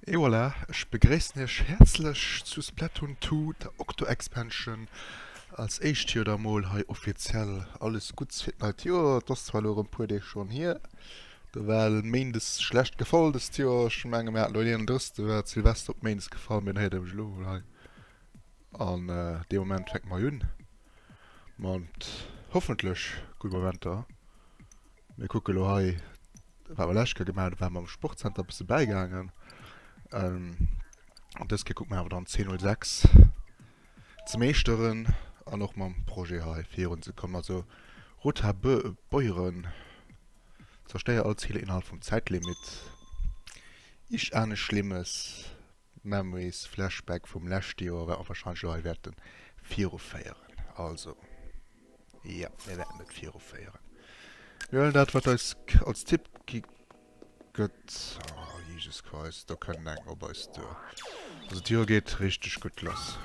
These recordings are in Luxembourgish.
Et voilà, ech begréissen iech häerzlech zu Splatoon 2, der Octo Expansion. Als éischt jo da mol hei offiziell alles Gutts fir d'neit Joer. Et ass zwar elo erëm puer Deeg schonn hier, do war Méindes schlecht gefall dëst Joer. Ech menge mir haten elo den 31, do war Silvester op Méindes gefall, mee dann héiert der mech elo mol hei. An dee Moment fänke mer hei un mat hoffentlech gudde Momenter. Mir kucke lo hei, wat mer lescht Kéier gemaach hunn, do ware mer am Sportzenter e bësse bäigaangen. An dës Kéier kucke mer awer dann 10.06 ze meeschteren an och mam Projet hei virunzekommen. Also Rota Beuren, zerstéier all Ziler innerhalb vum Zäitlimit. Ich ahne Schlimmes, Memories, Flashback vum leschte Joer, wat mer warscheinlech elo hei wäerte viruféieren. Also. Jo, mir wäerten et viruféieren. Mir huelen dat, wat eis als Tipp gi gëtt. Oh, Jesus Christ, do kënnt eng op eis duer. Also d'Joer geet richteg gutt lass.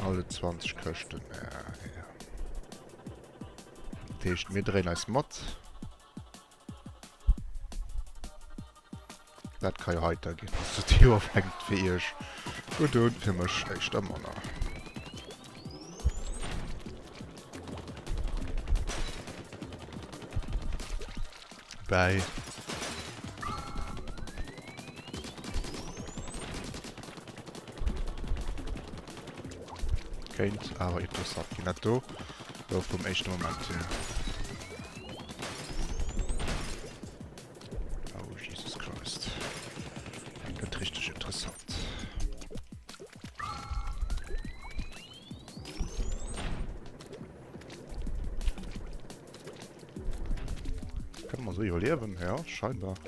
Alle 20 Këschten, ja, ja. Dat heescht, mir dréien eis mat. Dat ka jo heiter ginn. Also d'Joer fänkt fir iech gutt un, fir mech éischter manner. Bäi. Kéint awer interessant ginn. Dat do gouf vum éischte Moment hier. Oh, Jesus Christ. Dat gëtt richteg interessant. Kënne mer sou iwwerliewen? Ja, scheinbar.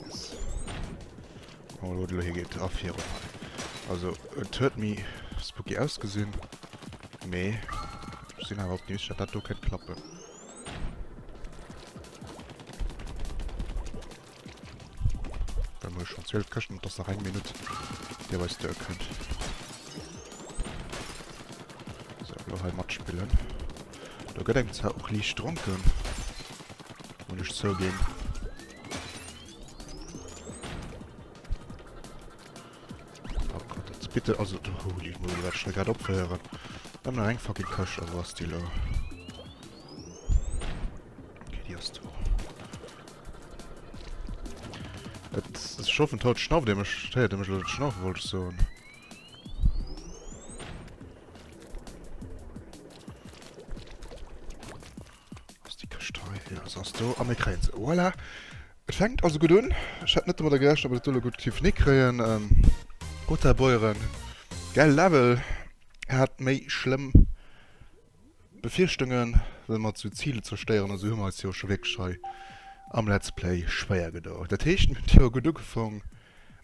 Yes. Mal wou et elo higeet. A virun hei. Also, et huet méi spooky ausgesinn. Mee ech sinn awer optimistesch, dat dat do kéint klappen. Well mer hu schonn 12 Këschten, et ass nach eng Minutt, ier eis Duer kënnt. So, elo hei matspillen. Do gëtt engem zwar och liicht dronken, muss ech zouginn. Oh Gott, jetzt bitte, also, holy moly, wat ech da grad opféieren. Wir haben nach eng fucking Këscht, a wou ass déi elo? Okay, déi ass do. Et, ech hoffen, haut schnauft Dir mech, héiert Dir mech elo net schnaufen, wollt ech soen. Ass déi Këscht hei? Jo, se ass do. A mir kréien se. Voilà! Et fänkt also gutt un. Ech hätt net domadder gerechent, ob mer dat do elo gutt géifen hikréien. Gotterbeuren, gäil Level. Hat méi schlëmm Befierchtungen, well mat sou Zile zerstéieren a sou hu mer eis jo scho wierklech hei am Let's Play schwéier gedo. Dat heescht, mir hunn d'Joer gutt ugefong,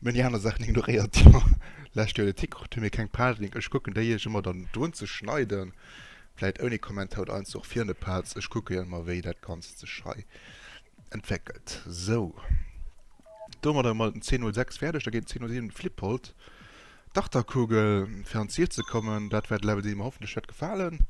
mir hunn déi aner Saachen ignoréiert, déi mer lescht Joer net hikrut hunn. Mir keng Padding, ech kucken déi iech ëmmer dann drun ze schneiden, vläit ouni Kommentar oder einfach och virun de Parts. Ech kucke jo ëmmer wéi dat Ganzt sech hei entwéckelt. Sou, domadder hu mer den 10.06 fäerdeg, da geet den 10.07 Flippold. D'Achterkugel fir an d'Ziel ze kommen, dat war de Level dee mer hoffentlech wäert gefalen.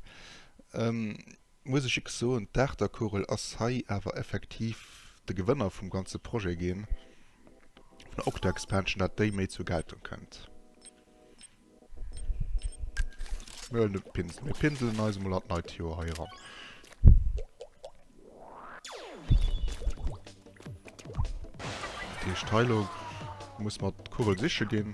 Muss ech wierklech soen, d'Aachterkugel ass hei awer effektiv de Gewënner vum ganze Projet ginn, vun der Octo Expansion, dat déi méi zur Geltung kënnt. Mir huelen de Pinsel, mir pinselen eis emol an d'neit Joer hei eran. Dat heescht, hei lo muss mer d'Kugel siche ginn.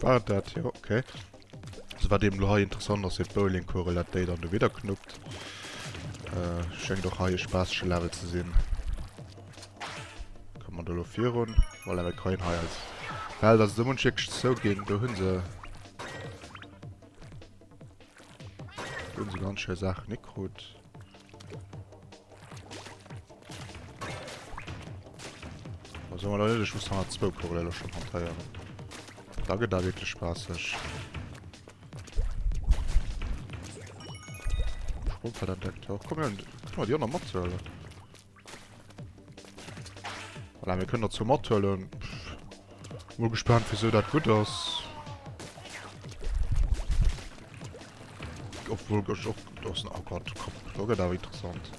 War et dat? Jo, okay. Also wat eben lo hei interessant ass, fir d'Bowlingkugel, dat déi dann do wieder knuppt. Äh, schéngt och hei e spaassege Level ze sinn. Kommen wir do lo virun. Voilà, wir kréien hei eis Welt. Also do muss ich wierklech zouginn, do hunn se... Do hunn se ganz schéi Saachen hikrut. Also mal Leute, ich muss nach zwou Kugeln schon hantéieren. Da gëtt da wierklech spaasseg. Sprungfeld entdeckt. Oh, komm, wir können die auch noch mathuelen. Voilà, wir können dazu mathuelen. Pff. Mol gespannt wieso dat gutt ass. Obwohl ech och das oh Gott, komm, do gëtt awer interessant.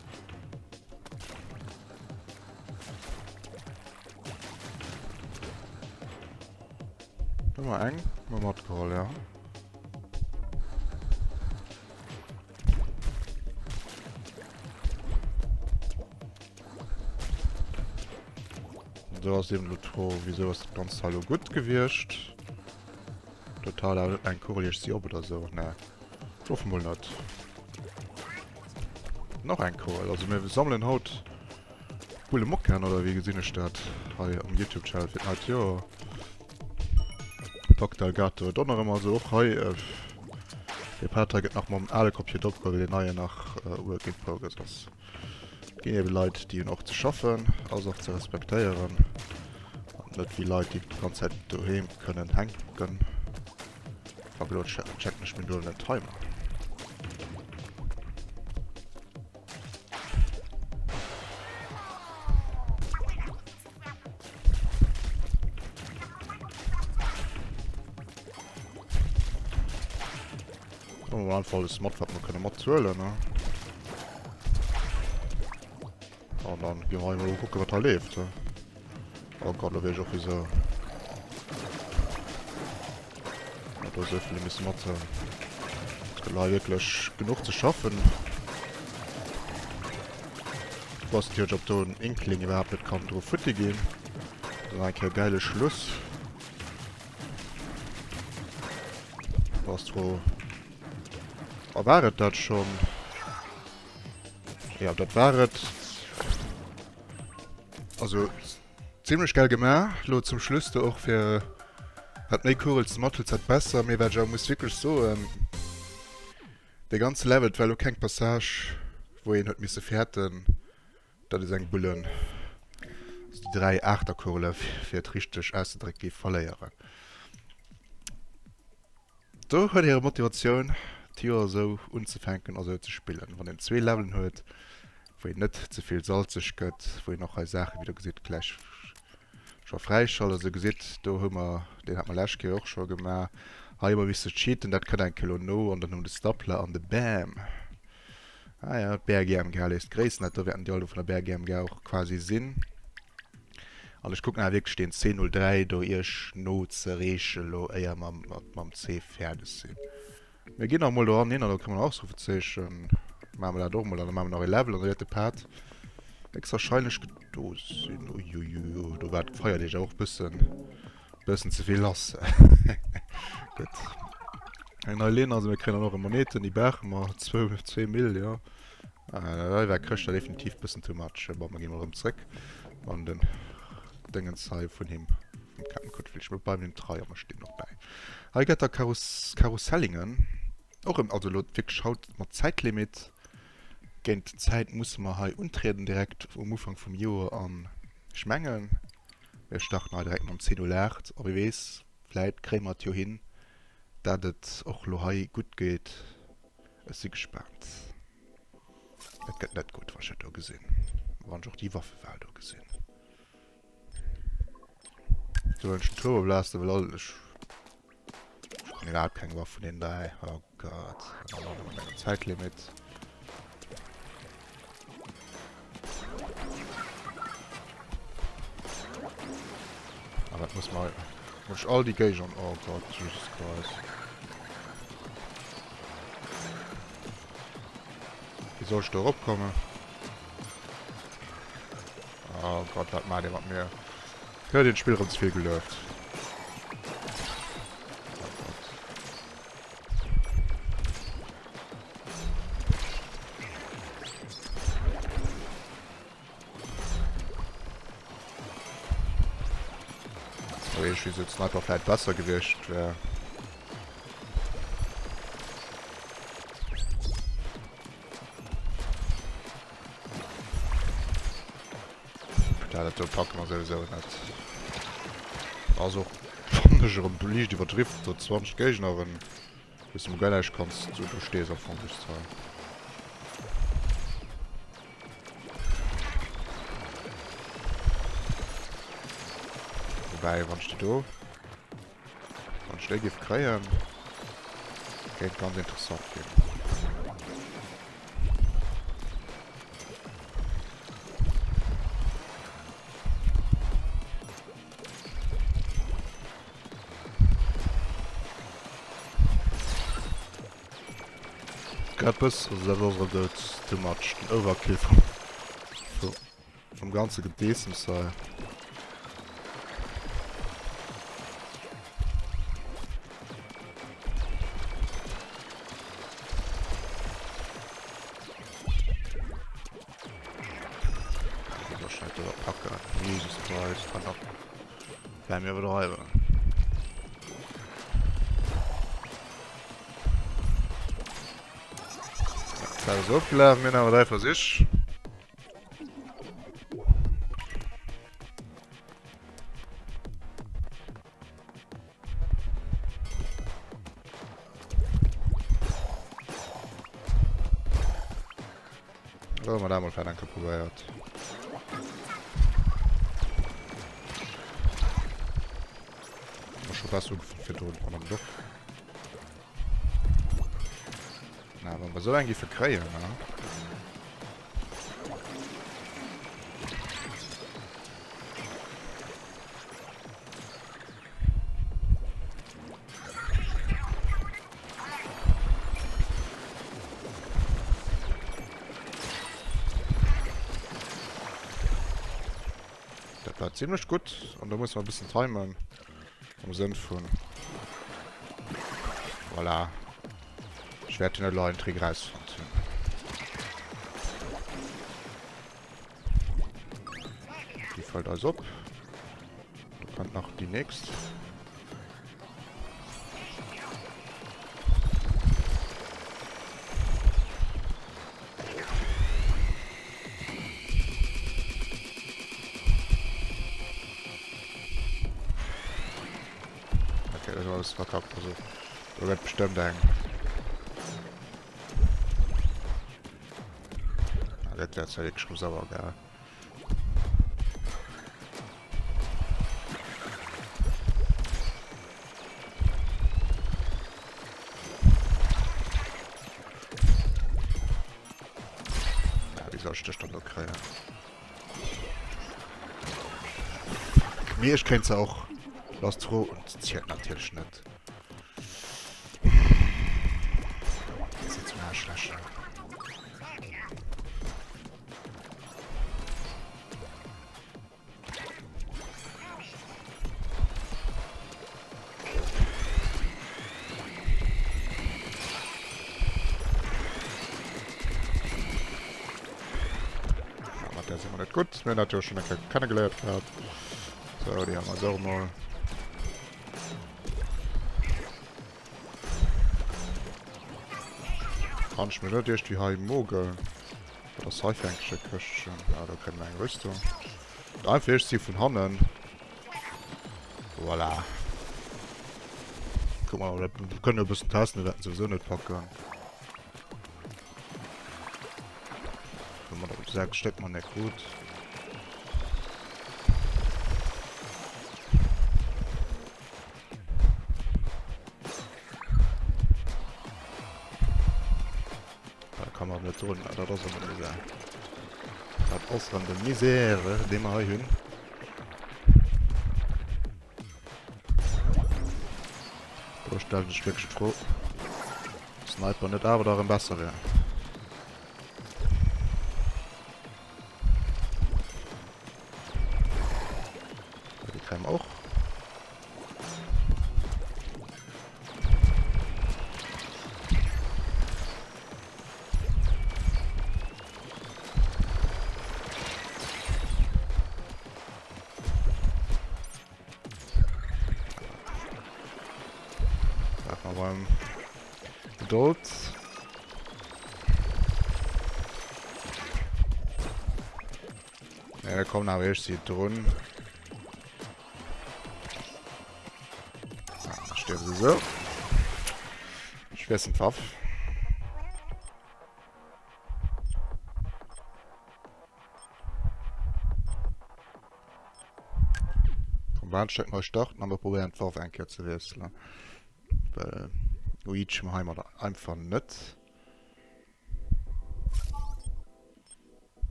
Nummer eng, mal matgeholl, ja. Do ass eben lo d'Fro, wieso ass dat Ganzt hei lo gutt gewiescht? Total awer net eng Kugel, iech si op oder sou. Ne. Ech hoffe mol net. Nach eng Kugel. Also mir sammelen haut Bulle Mocken, oder wéi gesinn ech dat hei am YouTube-Channel fir d'neit Joer. Packt Elgato et och nach ëmmer. Also och hei, äh, de Part hei gëtt nach mam ale Computer opgeholl, well deen neien nach äh, work in progress ass. Ginn eben Leit déi hunn och ze schaffen, ass och ze respektéieren. An net wéi Leit déi d'ganz Zäit doheem kënnen hänken. Fuck elo checken ech mir do den Timer. Kommen wir einfach alles mat, wat wir kënne matzuelen, ne? An dann gehen wir mal gucken, wat da leeft. Oh Gott, da wär ich och wieso. Da so viele müssen matzuelen. Es gëtt hei wirklich genug ze schaffen. Ich weiß natürlich, ob do en Inkling überhaupt net kann dru futti ginn. Das war ein geile Schluss. Astro. A war et dat schon? Ja, dat war et. Also, ziemlech geil gemaach. Lo zum Schluss do och fir wat méi Kugels de mathulls, wat besser. Mee wat ech awer muss wierklech soen, de ganze Level, et war lo keng Passage, wou een huet misse fäerten, Dat ass eng Bullen, also déi 3 Aachterkurle, fir et richteg auszedrécken, géif verléieren. Do huet hire Motivatioun, d'Joer esou unzefänken a sou ze spillen. Wann een zwee Levelen huet, wou een net ze vill salzeg gëtt, wou een och hei Saache wéi der gesitt gläich scho fräischalt. Also gesitt, do hu mer, deen hat mer lescht Kéier och scho gemaach, hei hu mer misse cheaten, dat kënnt eng Kéier elo no an dann hu mer de Stapler an de Bam. Ah ja, d'Bär GMG léisst gréissen. Dat do wäerten déi all do vun der Bär GMG och quasi sinn. An ech kucken awer wierklech deen C03 do iech no ze reeche lo, éier mer mam C fäerdeg sinn. Mir ginn nach emol do an hin an do kréie mer nach Ausrufezeechen. Maache mer dat och emol an da maache mer nach e Level an da wäert de Part héchstwahrscheinlech do sinn. Uiuiui, do war d'Feierdeeg awer och bëssen, bëssen ze vill lass. Gutt. Eng nei Linn, also mir kréien dann och erëm Moneten, déi brauche mer. Zwou, zwee Mille, jo. Hei war Chrëschtdag definitiv bëssen too much. Bon, mer ginn mol erëm zréck an den Déngens hei vun him, vum Captain Kuttelfisch. Mir bleiwen him trei a mer stinn och bäi. Hei gëtt da Karus Karussellingen. Och erëm, also elo wierklech haut mat Zäitlimit. Géint d'Zäit musse mer hei untrieden direkt um Ufank vum Joer an ech mengen, mir starten hei direkt mam C08 a wie weess, vläit kréie mer et jo hin, dat et och lo hei gutt geet. Ech si gespaant. Et gëtt net gutt, wann ech dat do gesinn. Wann ech och déi Waffewahl do gesinn. Do hunn ech den Turbo Blaster, well all ech ech kann iwwerhaapt keng Waff vun deenen 3. Oh Gott. An dann mat engem Zäitlimit. Ah, dat muss mal... Muss ich all die Géigner... Oh Gott, Jesus Christ. Wie soll ich da eropkommen? Oh Gott, wat macht ihr mat mir? Ich hab den Spiel erëm ze vill gelueft. Oh Gott. Oh, ich wieso Sniper vielleicht besser gewiescht wär. Ja, dat do packe mer souwisou net. Also, fannen ech erëm liicht iwwerdriwwen, do 20 Géigneren, wou s de mol guer näischt kanns, du do stees am Fong just hei. Woubäi, wann ech déi do... Wann ech déi géif kréien, kéint ganz interessant ginn. Grad bëss, also dat ass erëm dat too much, den Overkill vum, vum ganze Gedeessems hei. Jesus Christ, verdammt. Bleiben wir übertreiben. Zeit ist aufgelaufen, wir haben drei Versich. Hu mer dat mol vläit eng Kéier probéiert. Hu scho besser ugefonnt virdrun, an dann doch. Na, wann mer sou eng giffe kréien, ne? Dat war ziemlech gutt. An da muss man e bëssen timen. Am Sënn vun... Voilà. Ech wäert den elo en Trick rausfonnt hunn. Die fällt eis op. Da kommt nach die nächst. Okay, das war alles verkackt. Also, da wird bestimmt eng. Ah, dat wär zwar wirklich sauer, gell? Ja, wie soll ich dich dann noch kriegen? Mir, ich könnte auch. Lass froh und zählt natürlich nicht. Gutt, mir hunn dat jo schonn eng Kéier kennegeléiert gehat. Sou, déi hu mer och emol. Kann ech mir net iergendwéi hei mogeln? Wat ass hei fir eng schéi Këschtchen? Ah, do kréie mer eng Rüstung. Einfach iergendwéi vun hannen. Voilà. Guck mal, wir können e bëssen testen, wir werden sowieso net packen. Wenn man da 6 Stück man net gut. Da kann man net drun, dat ass ëmmer de Misär. Dat ass rëm de Misère, dee mer hei hunn. Do stellen ech wierklech d'Fro, ob Sniper net awer da rëm besser wär. Déi kréie mer och. Warte mal beim Geduld. Ja, da kommen aber erst die drun. Ah, sterben sie so. Schwersten Pfaff. Wat nei starten a mir probéieren d'Waff eng Kéier ze wiesselen. Well reache mer heimat einfach net.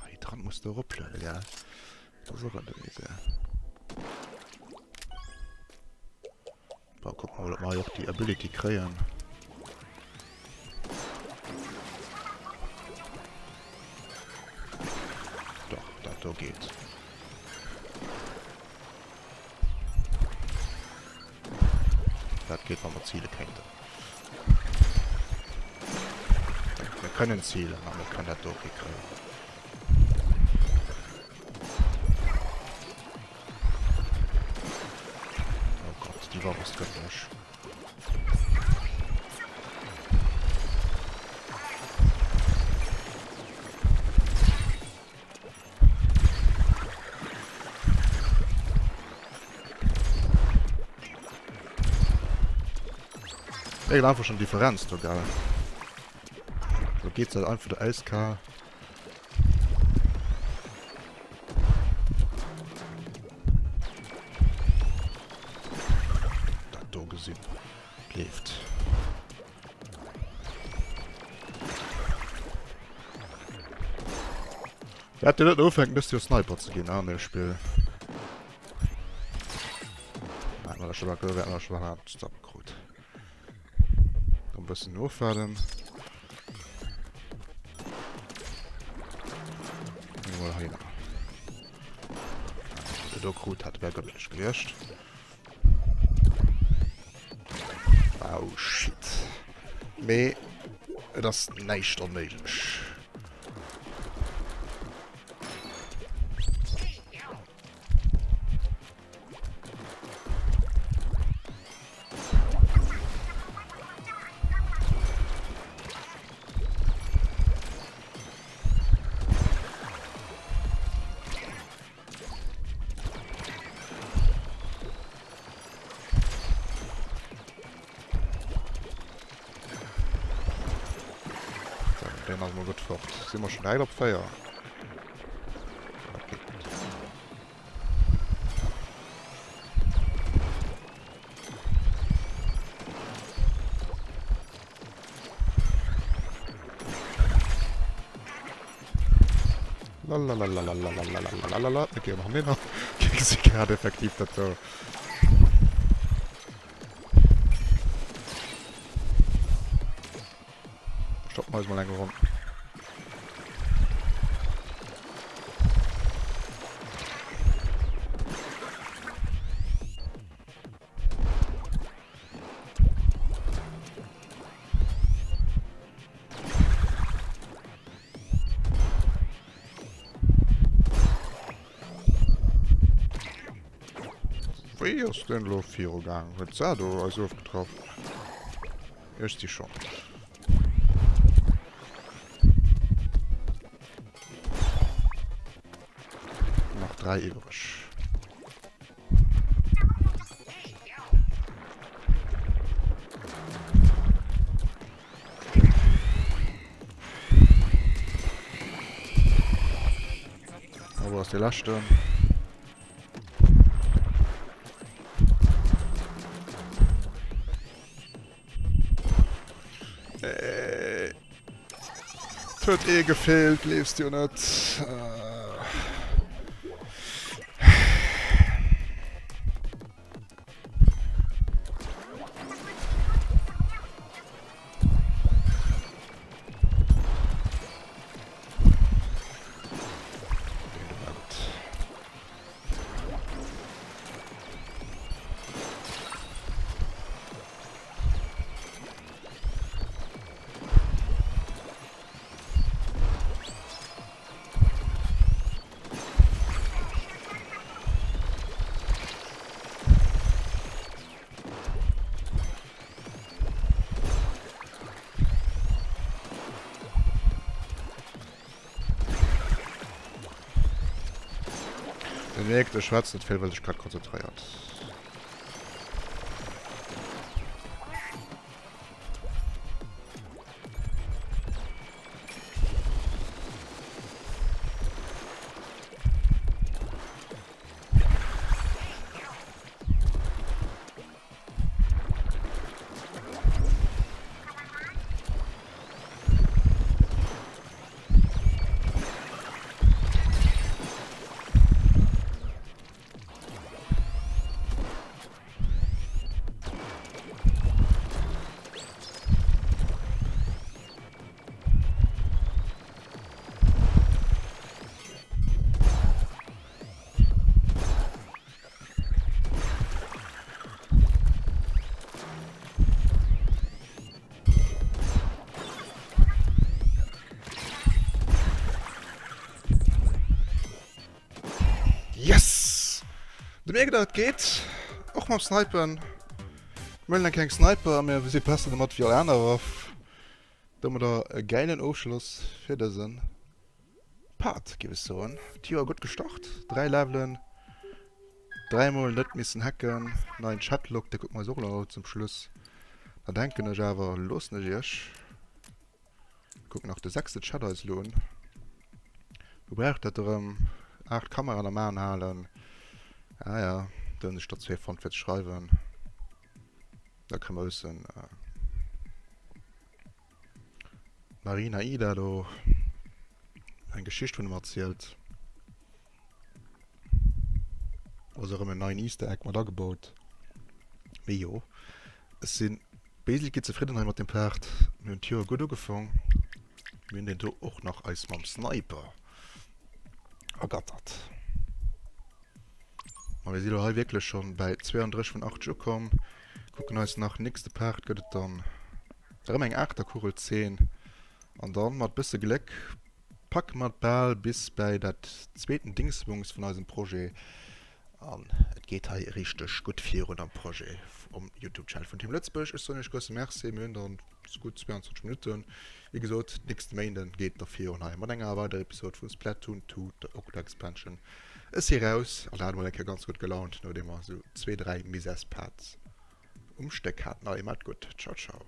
Hydrant muss du eroplueden, gell? Dat ass och an der Misär. Bon, gucken wir mal, ob wir auch die Ability kriegen. Doch, dat do geet. Dat geet, wann wir ziele kéinten. Wir können zielen, aber wir können dat do kréien. Oh Gott, déi Waff ass gëttlech. Mierkt einfach schon Differenz do, gell? Do geht's halt einfach der eiskal. Dat do gesinn. Leeft. Wäert dir net ufänken dëst Joer Sniper ze ginn an dem Spill? Wäert mer schon wäert mer schon zusammen krut. Dann bëssen ofwaarden. Mol hei nach. Do krut hat wär gëttlech gewiescht. Oh shit. Mee et ass näischt onméiglech. Den ass mol gutt fort. Si mer schon direkt op 4? Dat geet net. Lalalalalalalalalala. Okay, machen wir noch. Krieg sie gerade effektiv dat do. Stoppen wir mal eng Runde. Wéi ass den elo viru gaang? Huet d'Sado eis ofgetraff? Ech si schonn. Nach 3 iwwreg. A wou ass dee leschten? Äh. Et huet ee gefeelt, gleefs du net. Dir mierkt, ech schwätzen net vill, well ech grad konzentréiert. mierkt der, et geet och mam Snipen. Mir huelen eng kleng Sniper, mä si besser domat wéi all aner Waff. Domadder e gäilen Ofschloss fir dësen Part, géif ech soen. D'Joer gutt gestart, 3 Levelen, 3 mol net missen hacken, neien Chatlog, dee kucke mer eis och elo zum Schluss. Da denken ech awer, loossen ech iech, kucken nach de sechste Chat eis elo un. Wou brauch dat erëm? 8 Kameraen am Aen halen, ah ja, do hunn sech der zwee fonnt fir ze schreiwen. Da kréie mer e bëssen Marina Ida do eng Geschicht vun em erzielt. Ass erëm en neien Easter Egg mat agebaut. Mee jo, ech si basically zefridden hei mat dem Part. Mir hunn d'Joer gutt ugefong. Mir hunn deen do och nach eis mam Sniper ergattert. Ma mir si lo hei wierklech schonn bäi 32 vun 80 ukomm. Kucken eis nach nächste Part gëtt et dann erëm eng Aachterkugel-Zeen. An dann mat bësse Gléck packe mer et bal bis bäi dat zweeten Dingsbums vun eisem Projet. An et geet hei richteg gutt virun am Projet um Youtube-Channel vun Team Lëtzebuerg. Ech soen iech grousse Merci. Mir hunn dann sou gutt 22 Minutten. Wéi gesot, nächste Méinden geet et da virun hei mat enger weiderer Episod vu Splatoon 2, The Octo Expansion. Ech si raus an dat emol eng Kéier ganz gutt gelaunt, nodeem mer sou zwee, dräi Misèresparts um Stéck haten. Allez, maacht gutt. Ciao, ciao.